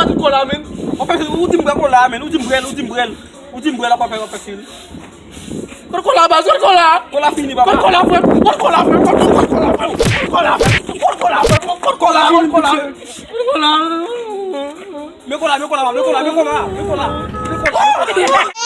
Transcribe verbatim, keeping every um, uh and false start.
pral tout kola, men. Ou fè, ou di m bwè kola, men. Ou di m bwè l, ou di m bwè l. Ou di m bwè l, w ap fè, w ap fè fil. Kot kola, baz, kot kola. Kola fini, papa. Kot kola, frè. Kot kola, frè. Kot kola, frè. Kot kola, frè. Kot kola, frè. Kot kola, kot kola. Kot kola. Men kola, men kola, men kola, men kola, men kola, men kola, men kola.